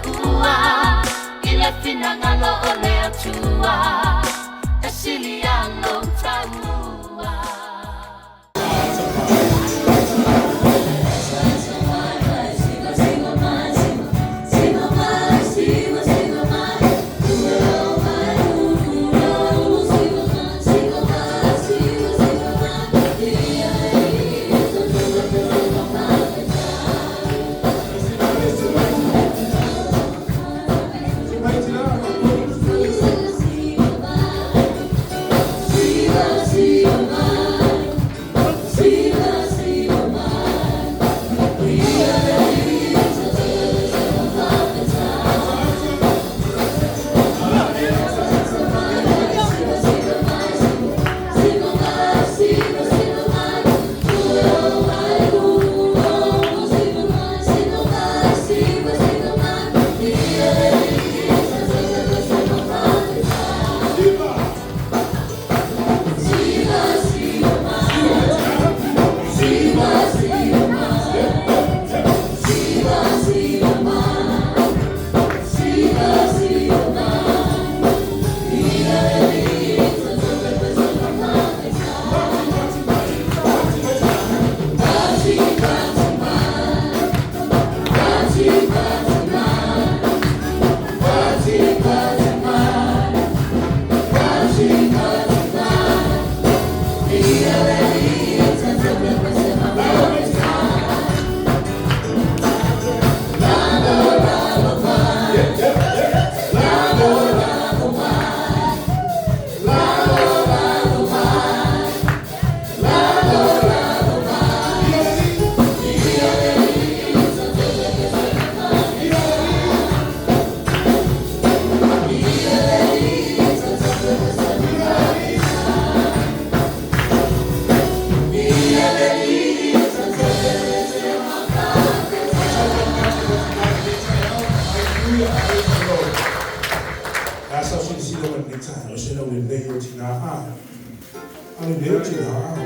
Taua i le finagalo o le Atua e sili a lou taua. A sa silasila ma lenei taeao i se laulelei o tinā a a lelei o tinā a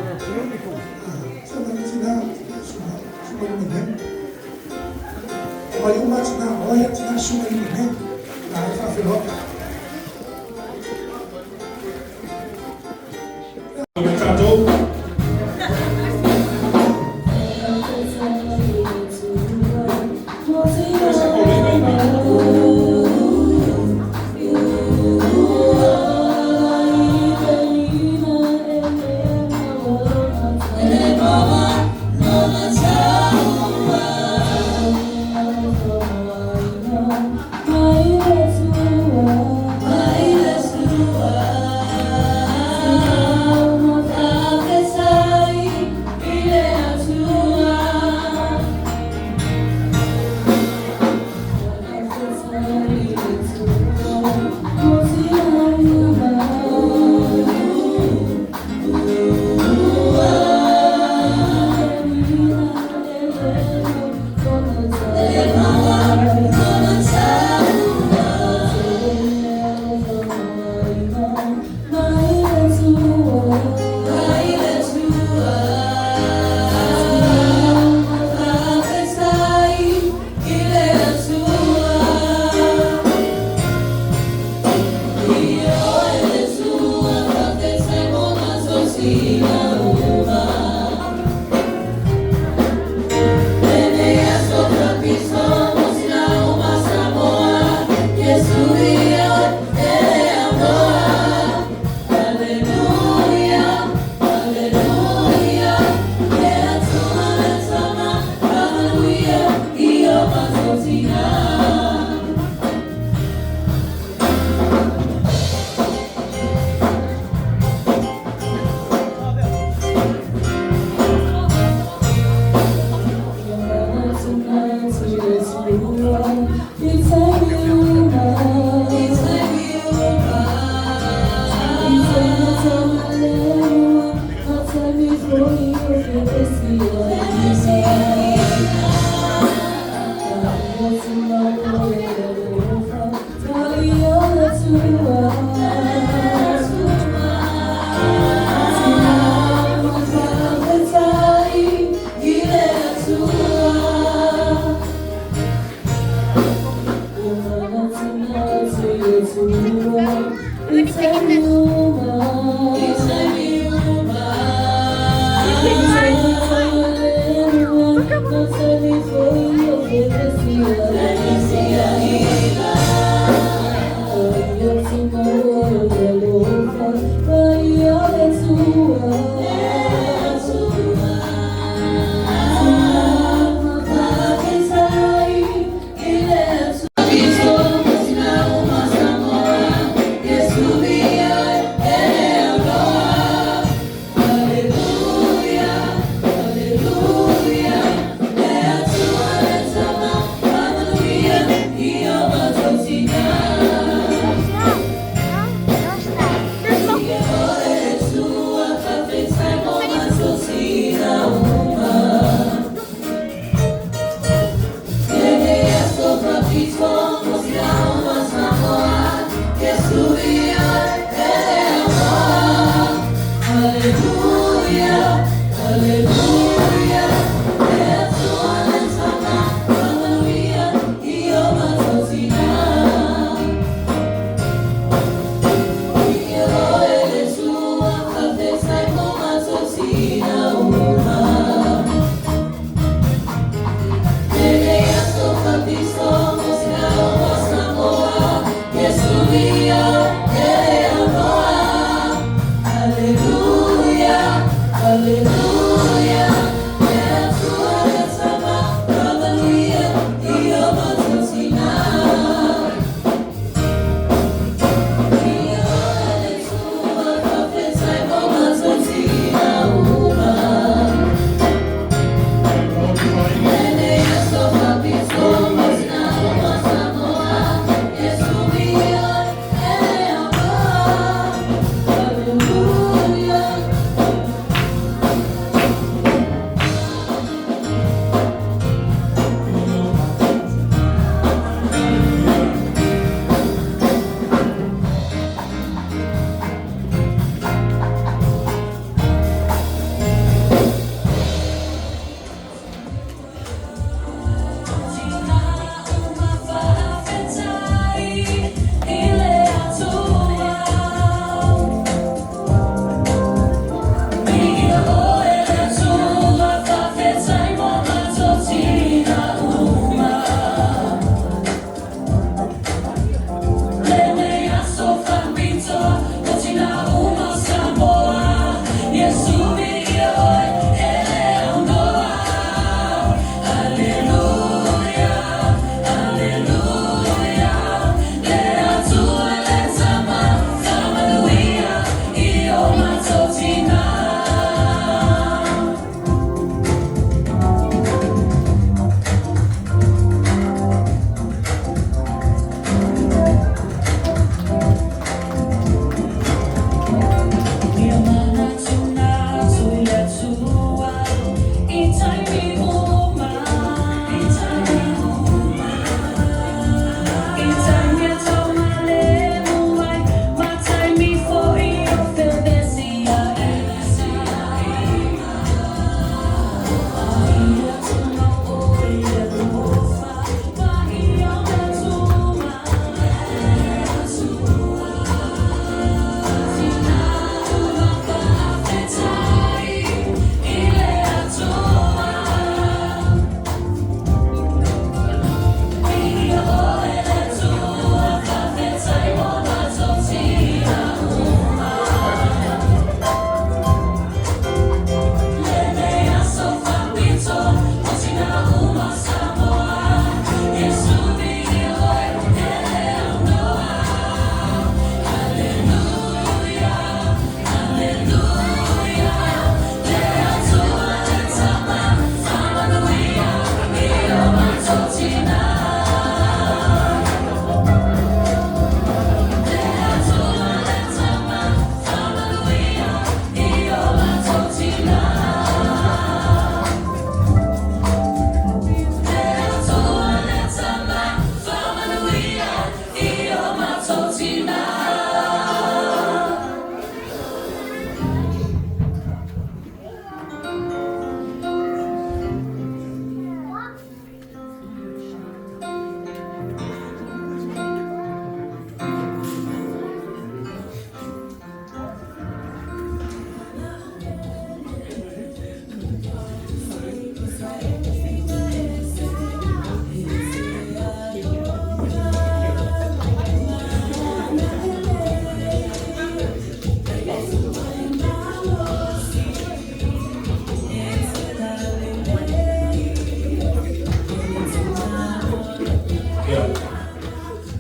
sa mai tinā suka i luma nei mai uma tinā o ai tinā suka i luma nei a e faafeiloai tatou.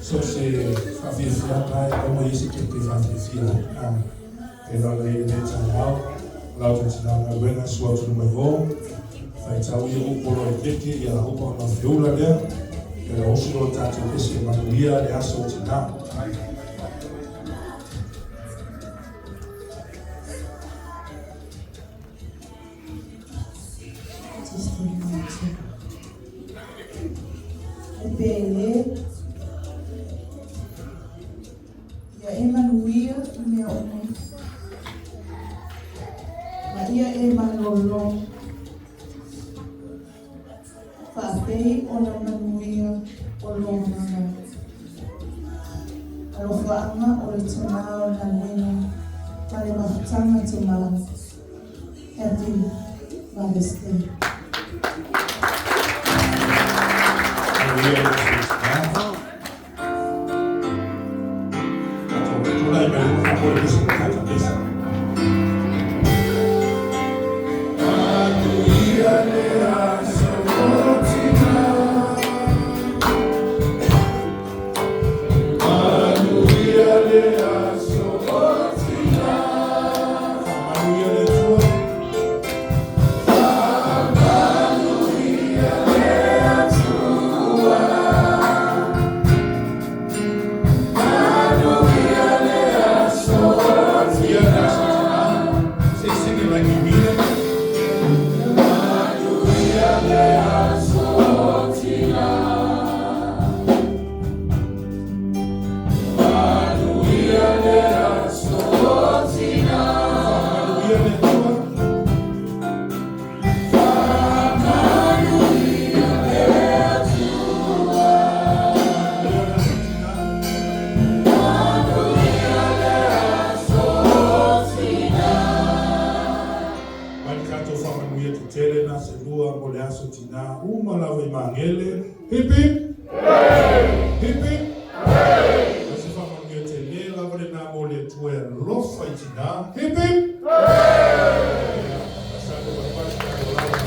So se faafiafiaga e maua i isi tou te faafiafia ai. Pei ona i ai lenei taeao, o la outou tina galuega sua atu i luma i o, faitau ia upu o lo o i peke, ia upu ona feula lea, ia usu loa tatou pese e manuia le aso o tina. Testing one, two. E pele ia e manuia i mea uma, ma ia e malolo, faapei ona manuia o lou agaga. Alofaaga o le Tina o le Galuega ma le Mafutaga Tama. Happy Mother's Day. Manuia le aso o tina. Tatou tulai mai luma faamoe pese ma tatou pese. Manuia le aso o tina. Manuia le aso o tina. Faamanuia le Atua. Manuia le aso o tina. Say sing it like you mean it. Manuia le aso o tina. Manuia le aso o tina. Faamanuia le Atua. Faamanuia le Atua. Manuia le aso o tina. Mai le tatou faamanuia tetele na se lua mo le aso tina uma lava i Magele. Hip hip! Hip hip! O se faamanuia tele lava lena mo le Atua e alofa i tina. Hip hip! Ia, masalo ua pasi tatou lava na.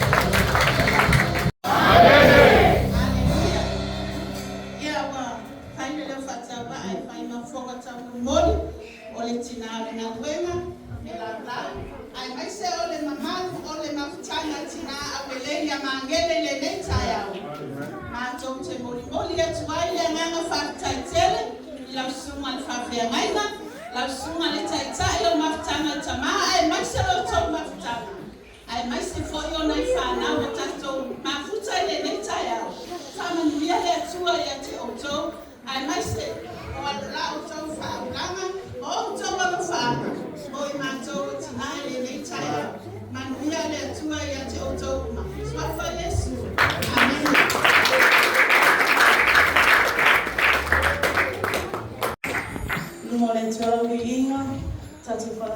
Aleluia! Ia ua fai le leo faatauvaa e fai ma fofoga taumolimoli o le tina o le galuega me laulau, aemaise o le mamalu o le mafutaga tina aulelei ia Magele i lenei taeao. Matou te molimoli atu ai le agaga faafetai tele i lau susuga i le faafeagaiga, lau susuga i le taitai o le mafutaga tama, aemaise lo outou mafutaga, aemaise foi o nai fanau ua tatou mafuta i lenei taeao. Faamanuia le Atua ia te outou, aemaise o la outou faaulaga ma outou alofaaga mo i matou o tina i lenei taeao. Manuia le Atua ia te outou uma. Suafa Iesu. Amene. Luma o le Atua lau viiga, tatou fa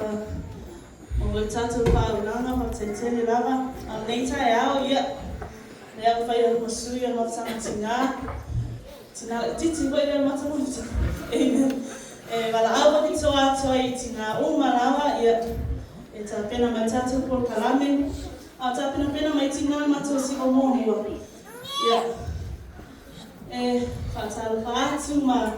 maua le tatou faaulaga faafetai tele lava. A o lenei taeao, ia, lea ua fai ma sui o le mafutaga tina, tina laitiiti foi lea le matou mafutaga. Amen. E valaau faapitoa atu ai i tina uma lava, ia, e tapena mai tatou polokalame, a o tapenapena mai tina le matou siva muamua. Ia, e faatalofa atu ma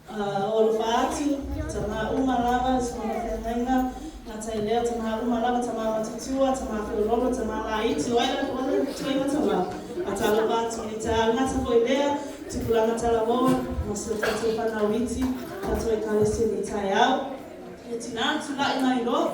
o alofa atu, tama uma lava, le susuga faafeagaiga, Gatailea, tama uma lava, tama matutua, tama feololo, tama laiti, o ai lava o le tuaiga tama. Faatalofa atu i taeao gata foi lea, tupulaga talavoa, ma si o tatou fanau iti, tatou ekalesia i lenei taeao. E tina, tulai mai loa.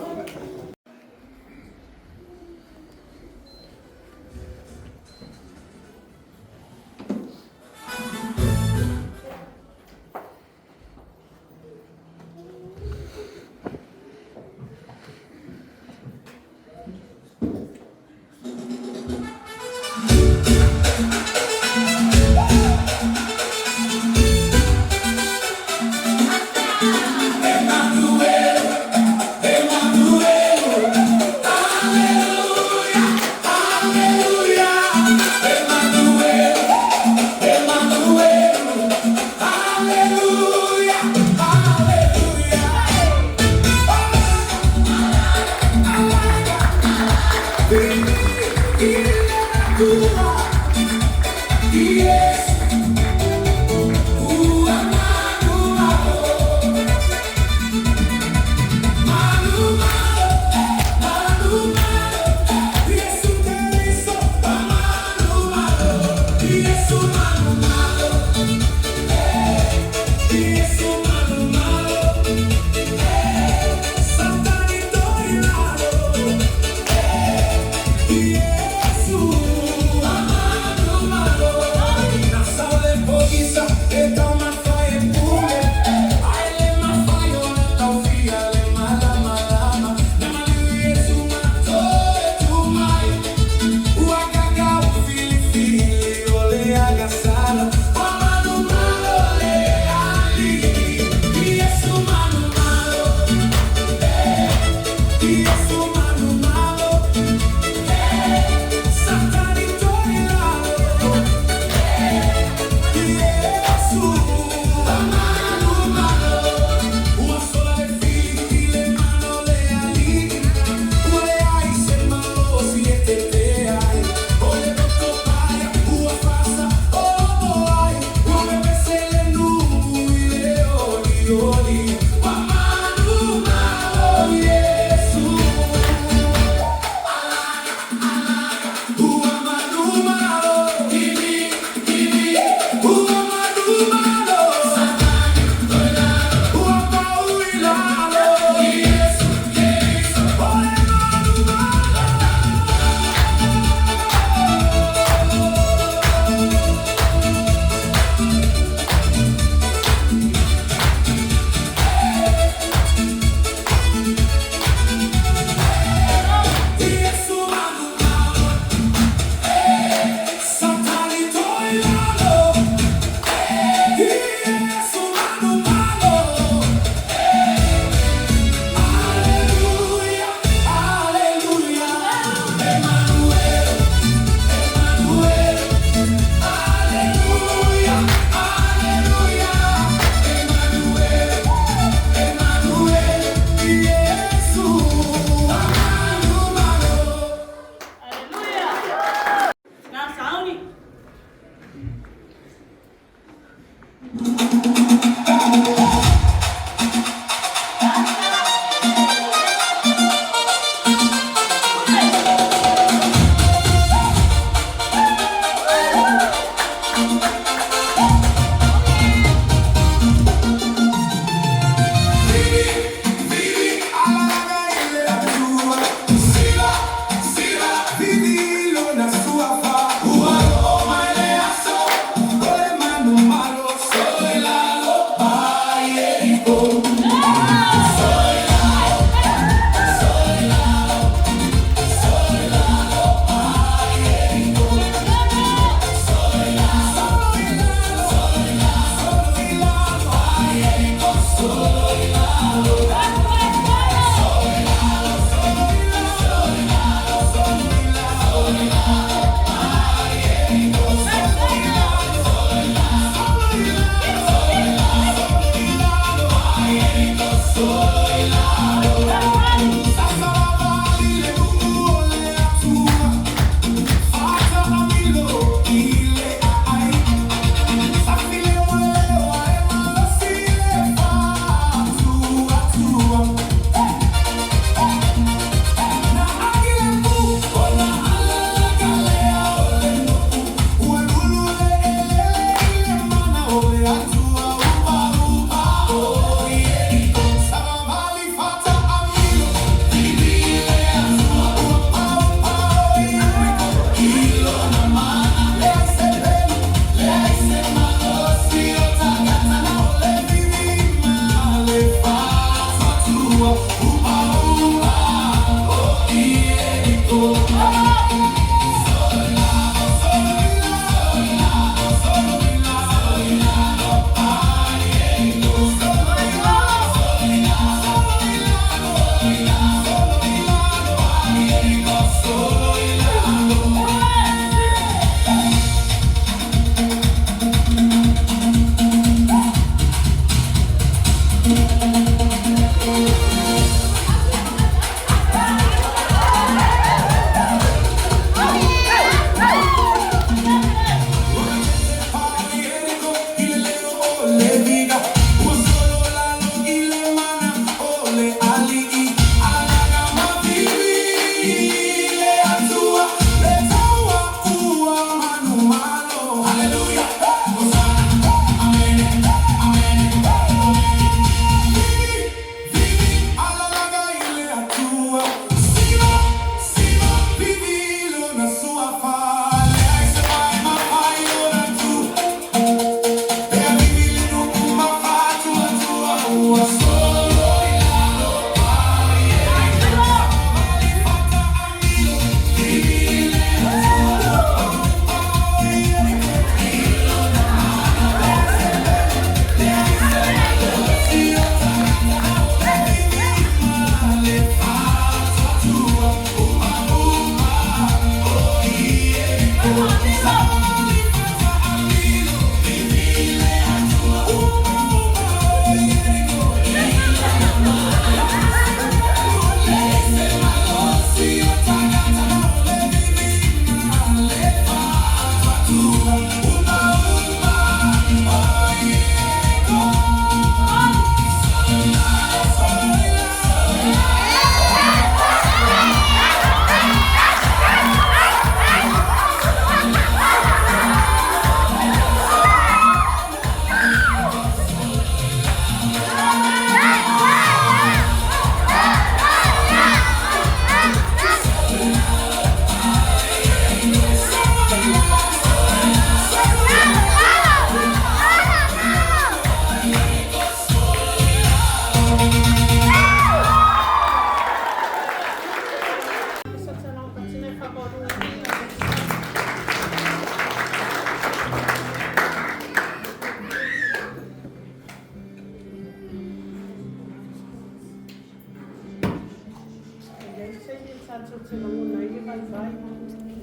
tatou te lagona ai le vaivai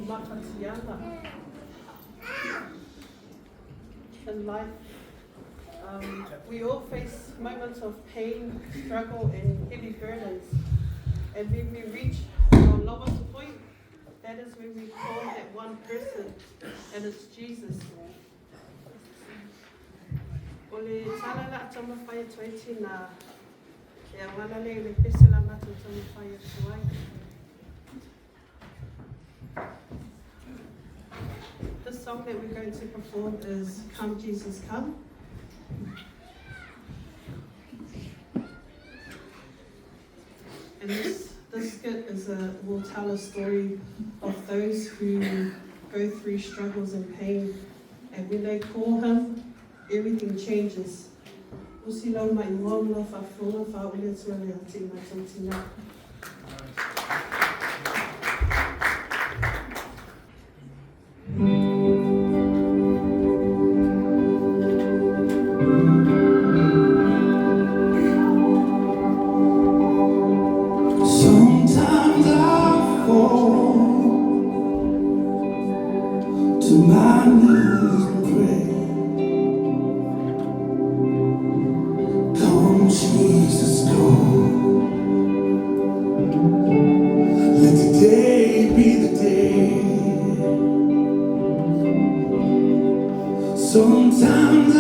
mafatiaga. In life, we all face moments of pain, struggle, and heavy burdens. And when we reach our lowest point, that is when we call that one person, and it's Jesus. O le tala la taumafai atu ai tina e auala lea i le pese la matou taumafai atu ai. This song that we're going to perform is Come Jesus Come. And this skit will tell a story of those who go through struggles and pain, and when they call him, everything changes. Usi lau mai ngoa ma lau faafofoga faauli atu ai ia te i matou tina. Sometimes I fall to my knees and pray. Come, Jesus, come. Let today be the day. Sometimes I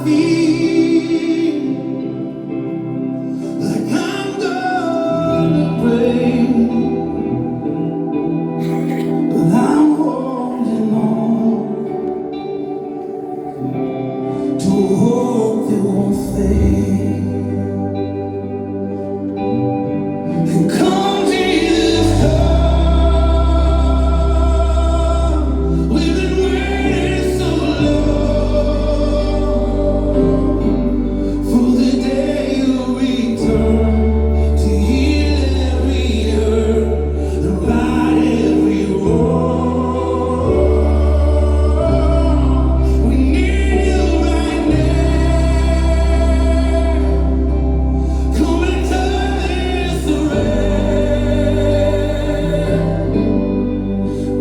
feel like I'm gonna break, but I'm holding on to hope that won't fade. And come, Jesus, come. We've been waiting so long for the day you return to heal every hurt and right every wrong. We need you right now. Come and turn this around.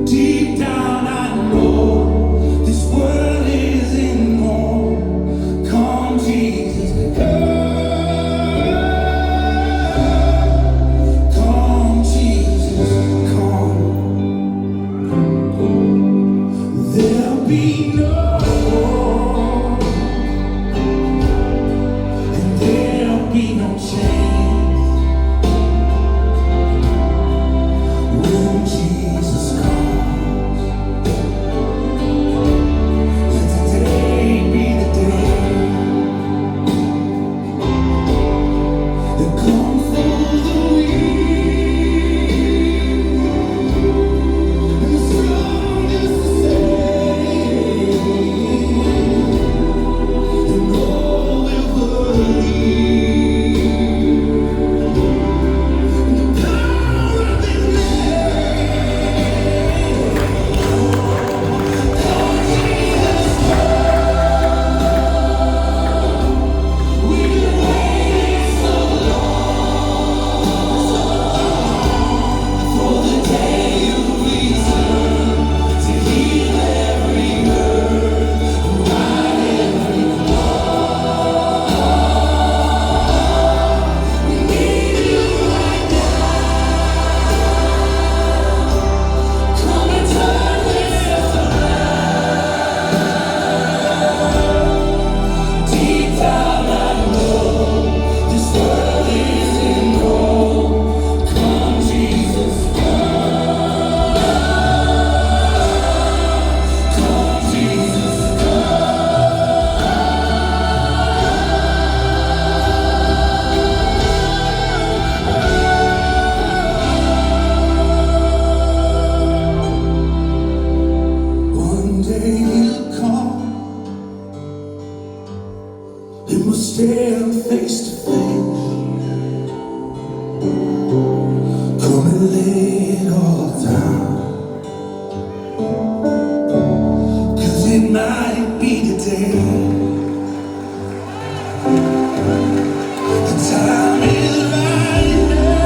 Deep down I know this world isn't home. Come, Jesus, come. Come, Jesus, come. There'll be no war, and there'll be no change when Jesus comes. Let today be the day that come for the weak and the strongest to save, and all will believe in the power of His name. Come, Jesus, come. We've been waiting so long, so long for the day you return to heal every hurt and right every wrong. We need you right now. Come and turn this around. Deep down I know this world isn't home. Come, Jesus, come. Come, Jesus, come. One day he'll come and we'll stand face to face. Come and lay it all down. 'Cause it might be today. The time is right now.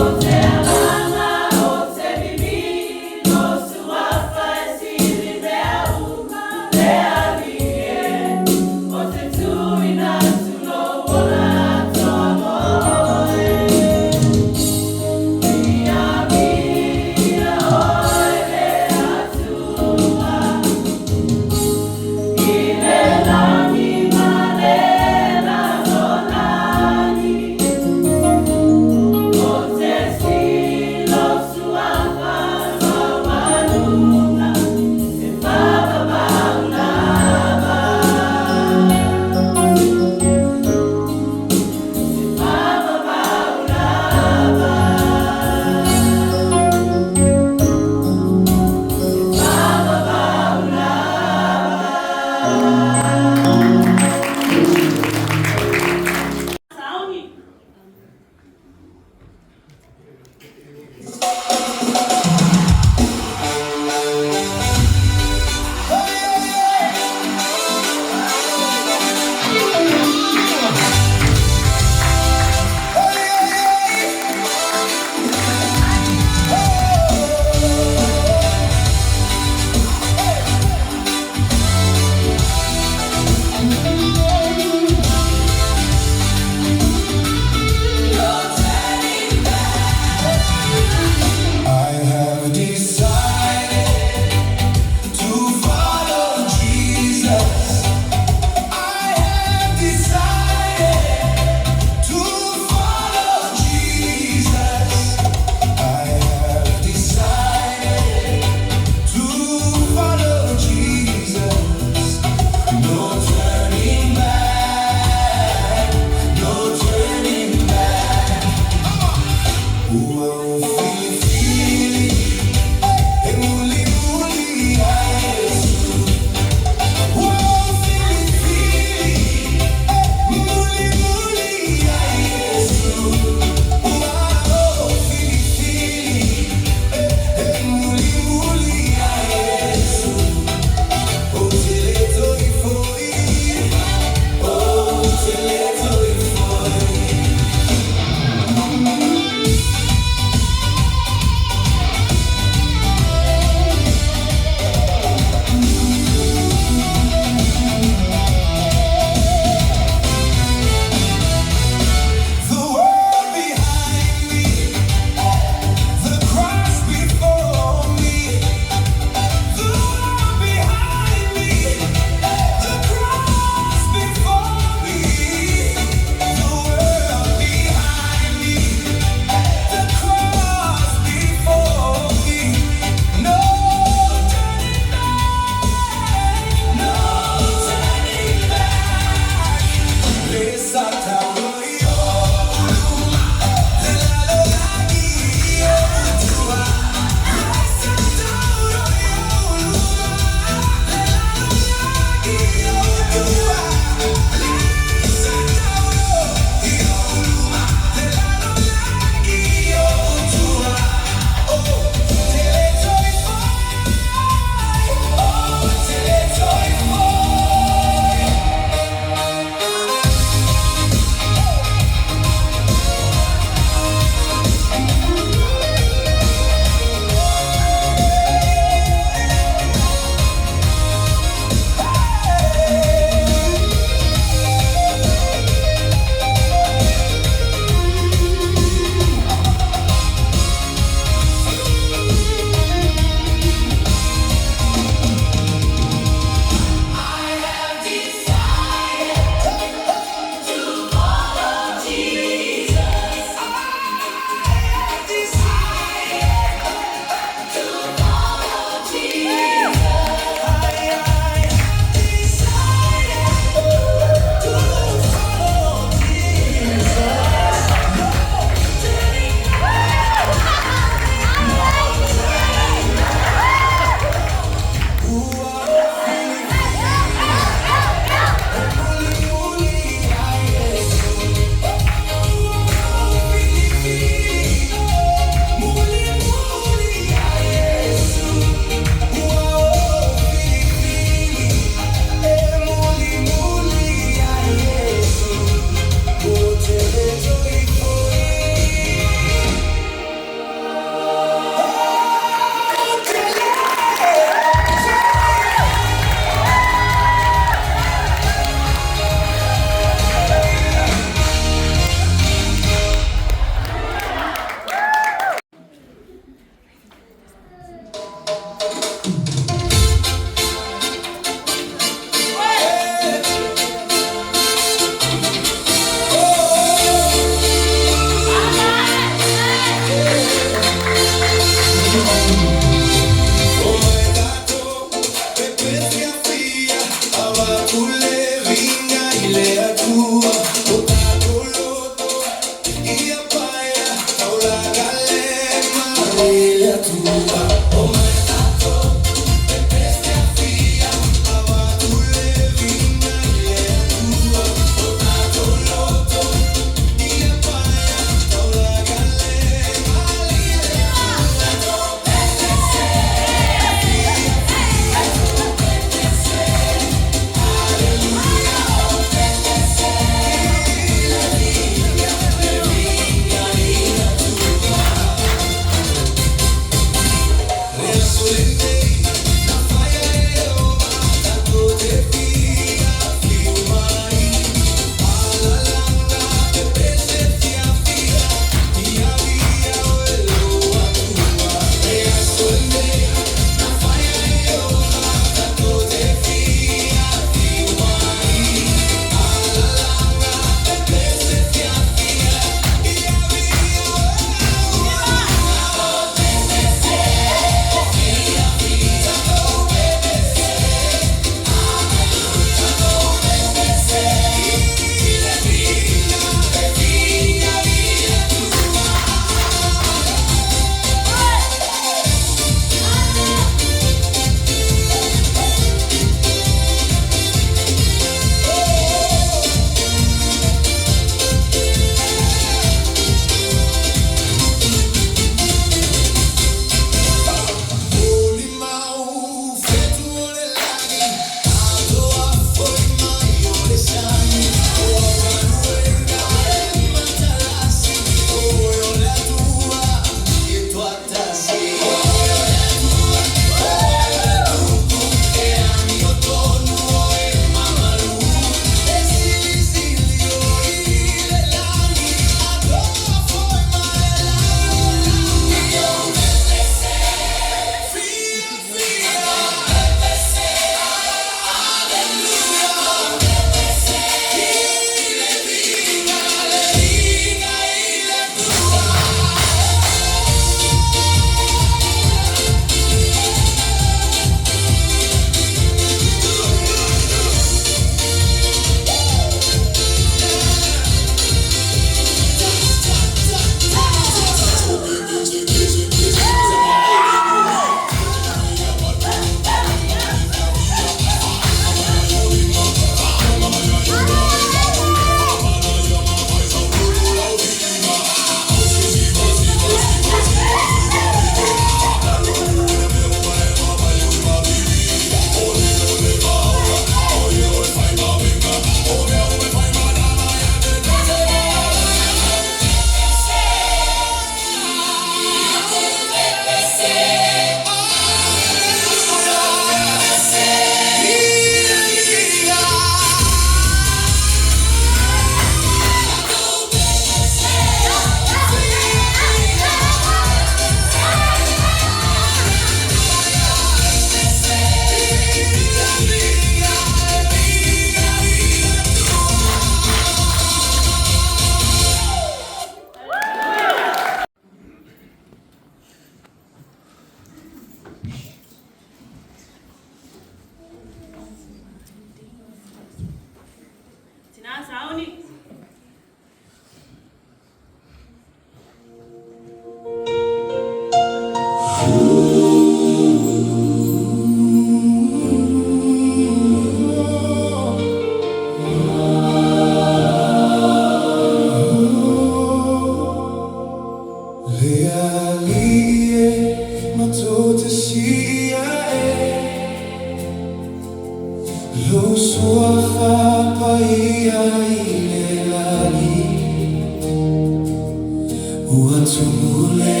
Tumule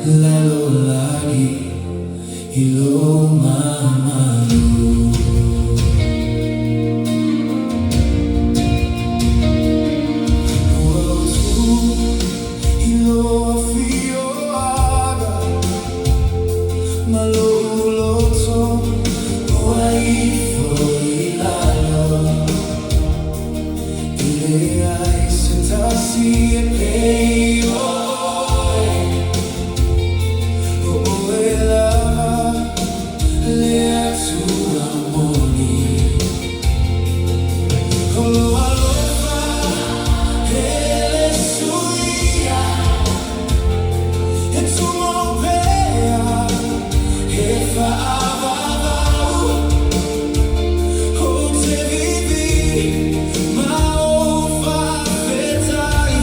lalolagi i lou mamalu. Ua ou tu i lou afioaga ma lou loto ua ifo i lalo. E leai se tasi e pei o oe, o oe lava le Atua moni. O lou alofa e le suia, e tumau pea, e faavavau. Ou te vivi ma ou faafetai.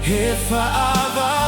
He fa'avae.